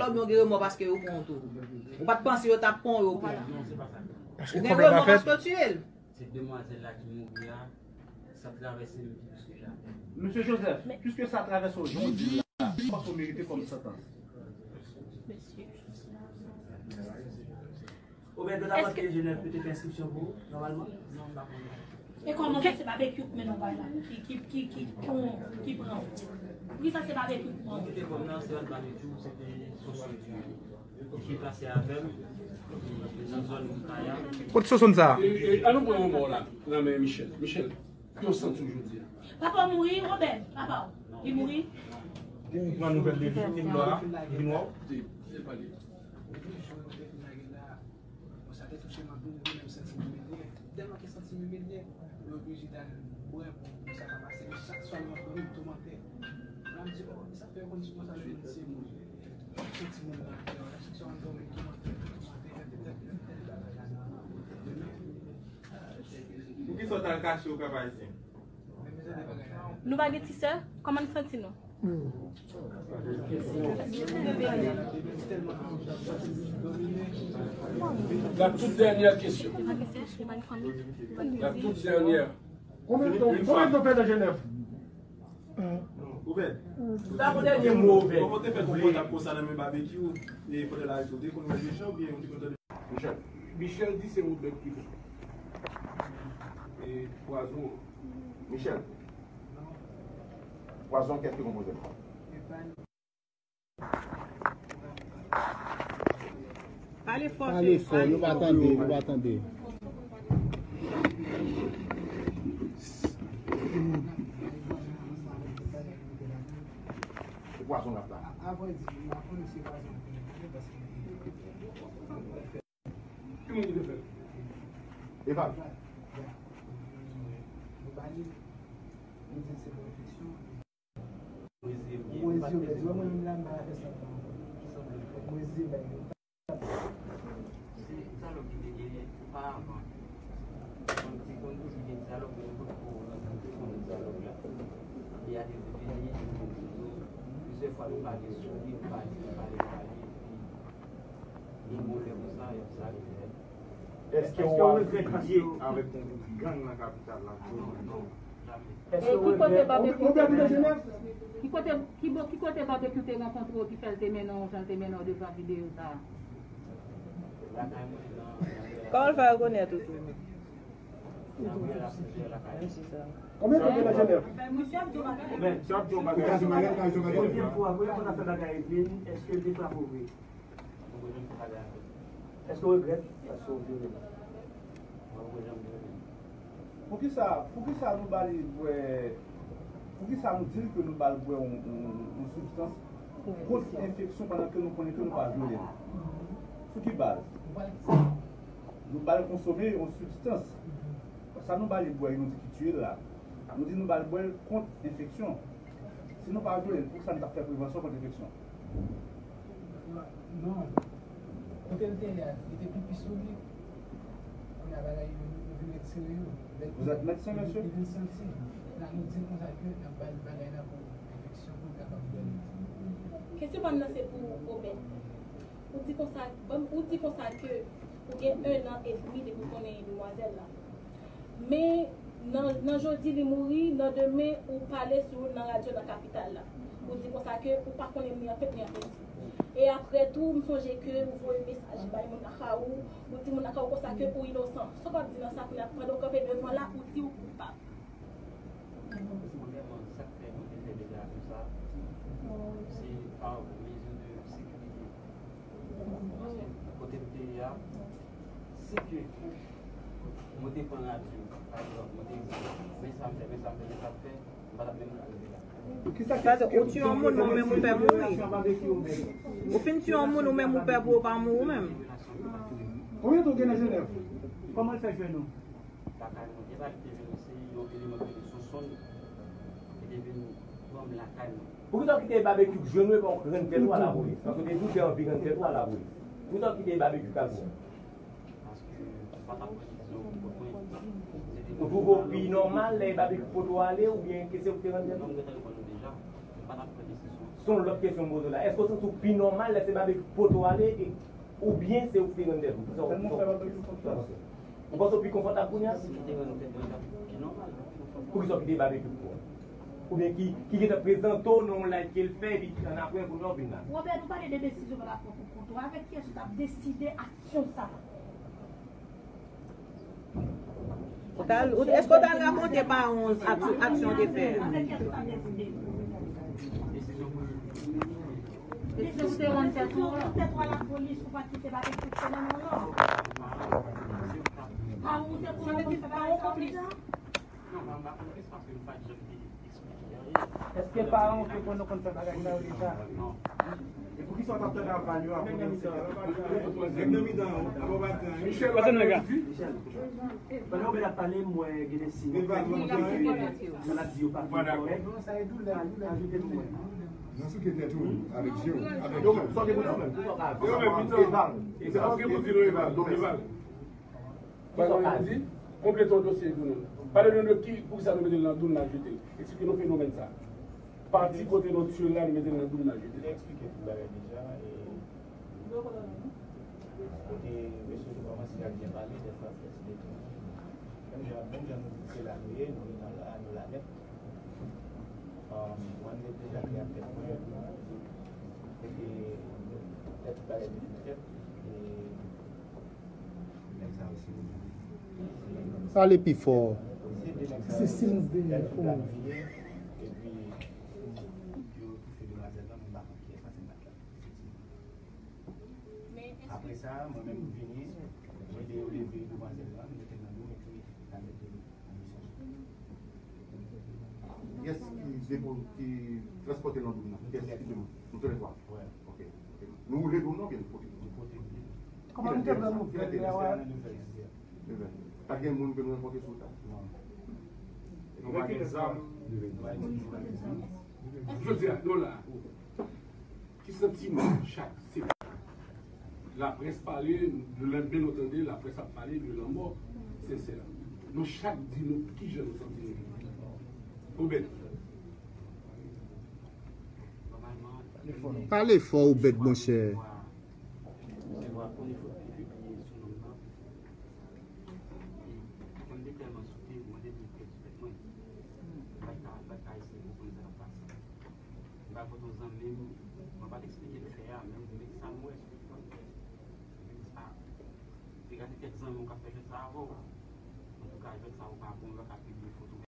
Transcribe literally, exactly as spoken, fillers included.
Ou gen remò paske yo pran w tou. Ou pa t panse yo t ap pran w, yo pran w. Ou gen remò paske w tiye l. Se demwazèl la ki mouri a, sa travèse m pi plis ke jamè. Mesye Joseph, piske sa travèse w jodi la, ou panse w merite kòm santans? Obed, gad avan ke Jenèf te fè enskripsyon pou ou, nòmalman? E kòman sa se babekyou k mennen w bay la? Ki, ki, ki, ki, ki, ki pran w? Poukisa se babekyou k pran w? Ki te pran m nan, se pa t babekyou, se te Soso ki te deplase avè m nan zòn Kaya. Kote Soso sa? E, e, an nou pran yon bò la, nan men Michel. Michel, ki w santi w jodi a? Papa w mouri, Obed, papa w. Li mouri? Ou pran nouvèl de li, li mò a, li mò. Di, di, pale. Bon, sa te touche m anpil, mwen menm santi m imilye. Tèlman ke santi m imilye, mwen oblije t al bwè pou, pou sa pa pase. Men chak swa m ap pran m toumante. Mwen ap di, oh, sa fè yo konn sou konsa lè moun se moun. Sou timoun nan atè, chak swa m ap pran m toumante, toumante, fè tèt, tèt, tèt bagay la. Pou ki sa w t al kache ou Kap Ayisyen? Nou pa gen ti sè? Kòman n santi nou? La toute dernière question. La toute dernière. Konbyen tan, konbyen tan w fè nan Jenèf? Obed. Sa pou dènye mo, Obed. Kòman w te fè konpòte w konsa nan men babekyou? E pandan l arete w, te konn wè deja oubyen ou te konn tande? Michel. Michel di se Obed ki fè. E pwazon an. Michel. Pwazon kèt ki konpoze l. Pale fò, Pale fò, nou pa tande, nou pa tande. Se pwazon l ap la. Ki moun ki te fè l? Eval. Se dyalòg ki te genyen oparavan. Konn te konn toujou gen dyalòg, men nou potko rankontre pandan dyalòg la. Epi a te vini, plizyè fwa nou pale sou li, nou pale, nou pale, nou pale, epi Gen bon lè konsa, y ap sa rive. Èske w ap lye avèk yon gwoup gang nan kapital la? Non, non, jamè. E ki kote Babekyou te mennen w? Ki kote, ki bò, ki kote Babekyou te rankontre w ki fè l te mennen w jan l te mennen w devan videyo sa a? Lakay mwen nan. Kòman l fè rekonèt ou tou? Nan riyèl ap plizyè lakay. Menm si sa. Konbyen tan w gen nan Jenèf? Premye fwa, premye fwa n ap fè bagay epi, èske l te frape w vre? Èske w regrèt paske w vyole l? Poukisa, poukisa nou ba li bwè, poukisa nou di l ke nou ba l bwè yon, yon, yon sibstans kont enfeksyon pandan ke nou konnen ke nou pa vyole l? Sou ki baz? Nou ba l konsome yon sibstans. Sa nou ba li bwè, nou di ki tiye l la. Nou di nou ba l bwè l kont enfeksyon. Si nou pa vyole l, poukisa nou t ap fè prevansyon kont enfeksyon? Non. Kote l te ye a, li te pipi sou li. Kounye a bagay yo, yo vin retire yo. Lè Vous êtes médecin, monsieur? Li vin santi. La, nou di l konsa ke n ap ba l bagay la pou enfeksyon pou l kapab bwè l. Kesyon pa m nan se pou Obed. Ou di konsa, ban m, ou di konsa ke ou gen en an edmi depi w konnen demwazèl la. Men nan, nan jodi li mouri, nan demen ou pale sou nan radyo nan kapital la. Ou di konsa ke ou pa konnen ni an pent ni an peti. E apre tou, m sonje ke ou voye mesaj bay moun nan kay ou, ou di moun nan kay ou konsa ke ou inosan. Sa w p ap di nan sa kounye a, pandan w kanpe devan la, ou di ou koupab? Premyèman, sa k fè mwen te fè deklarasyon sa a, se pa mezi de sekirite. Paske kote m te ye a, si ke mwen te pran radyo, pa egzanp, mwen te di, men sa m fè, men sa m fè, men sa m fè, m pa t ap menm ka rive la. Sa vle di, ou tiye yon moun, ou menm ou pè mouri. Ou fin tiye yon moun, ou menm ou pè pou ou pa mouri ou menm. Konbyen tan w gen nan Jenèf? Kòman l fè jwenn ou? Lakay mwen, e pa li te vin, se yon eleman ki te sou sonn, ki te vin pran m lakay mwen. Poukisa w kite Babekyou jwenn ou epi w rann tèt ou a lapolis? Paske w te di w te anvi rann tèt ou a lapolis. Poukisa w kite Babekyou k al pran w? Paske m pa t ap pran desizyon pou kont mwen. Se te Ou twouve w pi nòmal lè Babekyou pote w ale oubyen ke se ou ki te rann tèt ou? Non, m gentan reponn ou deja. M pa t ap pran desizyon. Se yon lòt kesyon m poze w la. Èske w santi w pi nòmal lè se babekyou k pote w ale e, oubyen se ou ki te rann tèt ou? Kisa w, kisa w, kisa w panse? Ou panse w pi konfòtab kounye a? Si ki te rann tèt mwen, sa pi nòmal, pi konfòtab. Poukisa w kite babekyou pou ou? Oubyen ki, ki gentan prezante w nan yon live ke l fè, epi annapre, kounye a w vin la? Robert, nou pale de desizyon w pral pran pou kont ou. Avèk kiyès ou t ap deside aksyon sa a? Ou t al, ou, èske w t al rakonte paran w ak, aksyon w te fè a? Paran w te konplis? Èske paran w te konn, konn fè bagay sa yo deja? E poukisa w t ap tande aval yo apre yo di? Nèg nan mitan yo, apa w pa di anyen. Michel, pandan w ap pale, m wè gen de siy ki montre ke sa l ap di yo pa fin kòrèk. Ajoute pou mwen. Nan souke tèt ou, avèk je w, avèk je w. Yo menm, sa w gen pou di yo menm? Eval. Eval. Eval. Konplete yon dosye Douna. Pale nou de ki, poukisa nou mete l nan Douna jete l. Eksplike nou fenomèn sa. Pati kote nou tye l la, nou mete l nan Douna jete l. Li eksplike tout bagay deja. E kote mesye yo kòmanse ap byen pale, dèfwa fè ti detounen. Menm jan, menm jan nou di se la nou ye, nou gentan la, nou la nèt. Wan nèt deja ki ap fèt mwen. Kote tèt bagay ki fèt. E Pale pi fò. Se silans dèyè. Oh. Apre sa, mwen menm m vini, mwen te leve demwazèl lan, m mete l nan do m epi n al mete l nan misyon. Kiyès ki depo-, ki transpòte l nan Douna nan? Kiyès ki te, nou tou lè twa? Wi. Ok, ok. Nou woule Douna oubyen nou pote? Nou pote l. Kòman nou te pran nouvèl la? Nouvèl. Pa t gen moun ke nou rankontre sou wout la? Non. Nou pa gen zam. Jodi a, nou la. Ki santiman chak se laprès pale, lè men nou tande laprès ap pale de lanmò Sensè. Nou chak di nou kijan nou santi nou. Obed. Pale fò, Obed, monchè. Mwen te tèlman sote, mwen te vin pèdi tèt mwen. M pa t ka, m pa t ka eseye konprann sa k ap pase. M pa konn yon zanmi m, mwen pa t eksplike l fè a, men, men sa m wè sou ekran, men sa, se gade kèk zanmi w k ap fè jwèt sa avè w. Antouka, jwèt sa ou pa bon, yo pa ka pibliye foto.